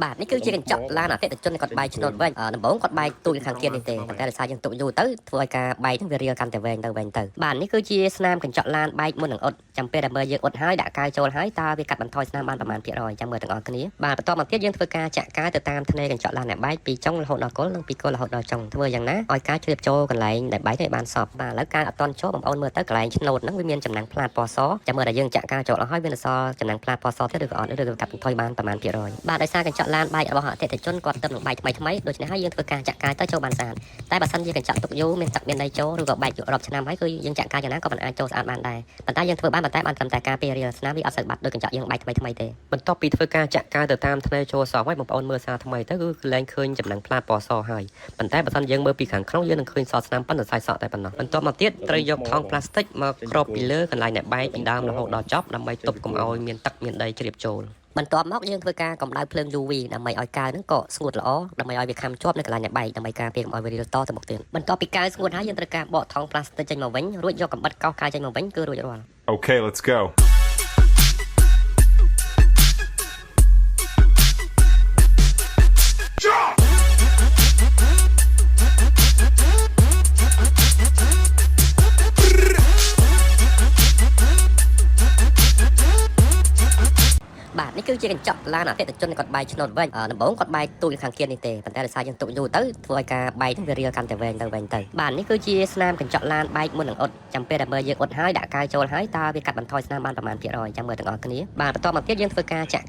បាទនេះគឺជាកញ្ចក់ឡានអតិថិជនគាត់បែកឆ្នូតវិញដំបូងគាត់បែកទូចខាងគៀននេះទេប៉ុន្តែដោយសារយើងទុកយូរទៅធ្វើឲ្យការបែកហ្នឹងវារៀលកាន់តែវែងទៅវែងទៅបាទនេះគឺជាស្នាមកញ្ចក់ឡានបែកមុននឹងអ៊ុតចាំពេលដែលមើលយើងអ៊ុតហើយដាក់កាវចូលហើយតើវាកាត់បន្ថយស្នាមបានប្រមាណភាគរយចាំមើលទាំងអស់គ្នាបាទបន្តមកទៀតយើងធ្វើការចាក់កាវទៅតាមធ្នេកញ្ចក់ឡានដែលបែកពីចុងរហូតដល់គល់និងពីគល់រហូតដល់ចុងធ្វើយ៉ាងណាឲ្យកាវជ្រាបចូលកន្លែងដែលបែកឲ្យបានសព្វបាទឥឡូវកាវអត់ទាន់ចូលបងប្អូនមើលទៅកន្លែងឆ្នូតហ្នឹងវាមានចំណាំងផ្លាតពណ៌សចាំមើលដែលយើងចាក់កាវចូលអស់ហើយវានៅសល់ចំណាំងផ្លាតពណ៌សទៀតឬក៏អត់ឬក៏កាត់បន្ថយបានប្រមាណភាគរយបាទដោយសារកញ្ចក់ឡានបែករបស់អតិថិជនគាត់ទៅនឹងបែកថ្មីថ្មីដូច្នេះហើយយើងធ្វើការចាក់កាវទៅចូលបានស្អាតតែបើសិនជាកញ្ចក់ទុកយូរមានទឹកមានដីចូលឬក៏បែករាប់ឆ្នាំហើយគឺយើងចាក់កាវយ៉ាងណាក៏មិនអាចចូលស្អាតបានដែរប៉ុន្តែយើងធ្វើបានប៉ុន្តែបានត្រឹមតែការពាររាលស្នាមវាអត់សូវបាត់ដូចកញ្ចក់យើងបែកថ្មីថ្មីទេបន្ទាប់ពីធ្វើការចាក់កាវទៅតាមធ្នេចូលសោះហើយបងប្អូនមើលសារថ្មីទៅគឺលែងឃើញចំណាំងផ្លាតពណ៌សហើយប៉ុន្តែបើសិនយើងមើលពីខាងក្នុងយើងនឹងឃើញសល់ស្នាមប៉ុន្តែសរសៃសក់តែប៉ុណ្ណោះបន្ទាប់មកទៀតត្រូវយកថង់ប្លាស្ទិកមកគ្របពីលើកន្លែងដែលបែកពីដើមរហូតដល់ចប់ដើម្បីទប់កុំឲ្យមានទឹកមានដីជ្រាបចូលបន្ទាប់មកយើងធ្វើការកម្ដៅភ្លើង UV ដើម្បីឲ្យកាវហ្នឹងកកស្ងួតល្អដើម្បីឲ្យវាខាំជាប់នៅកន្លែងដែលបែកដើម្បីការពារកុំឲ្យវារីលតទៅមុខទៀតបន្ទាប់ពីកាវស្ងួតហើយយើងត្រូវការបកថង់ប្លាស្ទិកចេញមកវិញរួចយកកំបិតកោសកាវចេញមកវិញគឺរួចរាល់ Okay, let's go. បាទនេះគឺជាកញ្ចក់ឡានអតិថិជនគាត់បែកឆ្នូតវិញដំបូងគាត់បែកទូចខាងគៀននេះទេប៉ុន្តែដោយសារយើងទុកយូរទៅធ្វើឲ្យការបែកហ្នឹងវារៀលកាន់តែវែងទៅវែងទៅបាទនេះគឺជាស្នាមកញ្ចក់ឡានបែកមុននឹងអ៊ុតចាំពេលដែលមើលយើងអ៊ុតហើយដាក់កាវចូលហើយតើវាកាត់បន្ថយស្នាមបានប្រមាណភាគរយចាំមើលទាំងអស់គ្នាបាទបន្តមកទៀតយើងធ្វើការចាក់កាវ